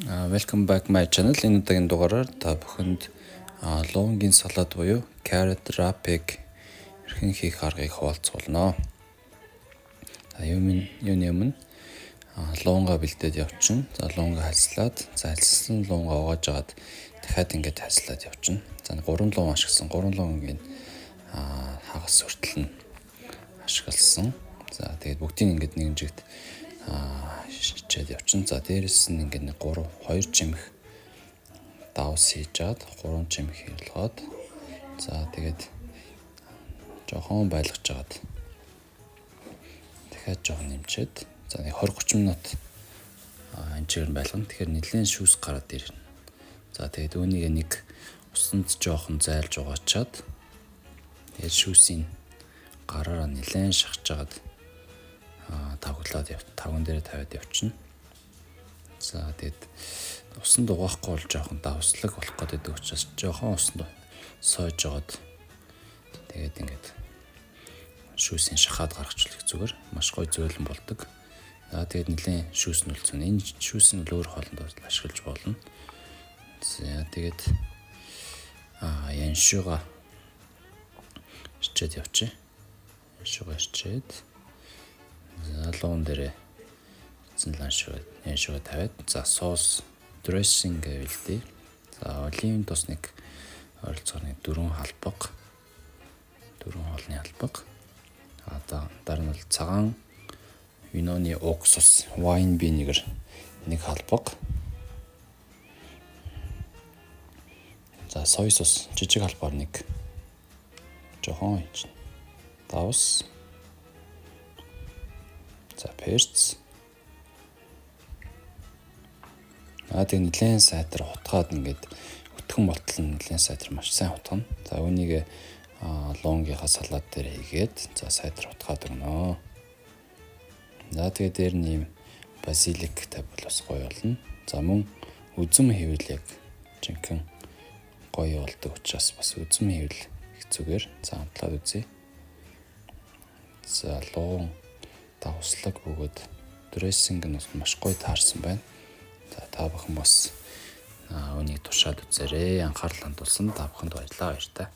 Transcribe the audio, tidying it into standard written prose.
Welcome back my channel. Энэ удаагийн дугаараар та бүхэнд луунгийн салат буюу carrot wrap-ыг хэрхэн хийх аргыг хуваалцуулна. За, юуны өмнө луунгаа бэлдээд явчихна. За, луунгаа хальслаад, за, хальссан луунгаа угааж агаад дахиад ингээд хальслаад явчихна. За, 3 луун ашигласан. 3 луунгийн хагас хүртэл нь ашигласан. За, тэгээд бүгдийг ингээд нэгэн жигт шичээд явчихна. За, дээрэс нь ингээд 3 2 чимэх давс хийж чад 3 чимэх болгоод, за, тэгээд жохон байлгаж жагаад дахиад жоохон нэмчээд, за, нэг 20 30 минут энэ чигээр байлгана. Тэгэхээр нэлээд шүүс гараад ирнэ. За, тэгээд үүнийг нэг усанд жоохон зайлж угаачаад, тэгээд шүүсийн гараараа нэлээд шахаж жагаад тавглаад тавган дээр тавиад явчихна. За, тэгээд усанд угаахгүй бол жоохон давслаг болох гэдэг учраас жоохон усанд сойж жагаад, тэгээд ингээд шүүсийн шахаад гаргачлах зүгээр маш гоё зөөлөн болдог. За, тэгээд нэлээд шүүс нь үлдсэн. Энэ шүүс нь өөр хоолнд ашиглаж болно. За, тэгээд яншууга ирчээд явчих. Яншууга ирчээд, за, луун дээрээ эзэн ланшуу яншууга тавиад, за, соус dressing гэвэл, за, оливын тос нэг ойролцоогоор нэг 4 халбаг, 4 хоолны халбаг. А дараа нь бол цагаан виноны уксус, wine vinegar нэг халбаг. За, соя сос жижиг халбаар нэг жохон хийж. Давс. За, перц. А тэг нэлээд сайтар хутгаад, ингээд өтгөн болтол нь нэлээд сайтар маш сайн хутгана. За, үүнийг лунгийнхаа салат дээр хийгээд, за, сайтар хутгаад өгнө. За, тэгээ дээр нь ийм базилик тавьбал бас гоё болно. За, мөн үзэм хийвэл яг жинхэнэ гоё болдог учраас бас үзэм хийвэл их зүгээр. За, амтлаад үзье. За, луун давслаг бөгөөд dressing нь бас маш гоё таарсан байна. За, та бүхэн бас үүнийг туршаад үзээрэй. Анхаарал хандуулсан та бүхэнд баярлалаа. Баяртай.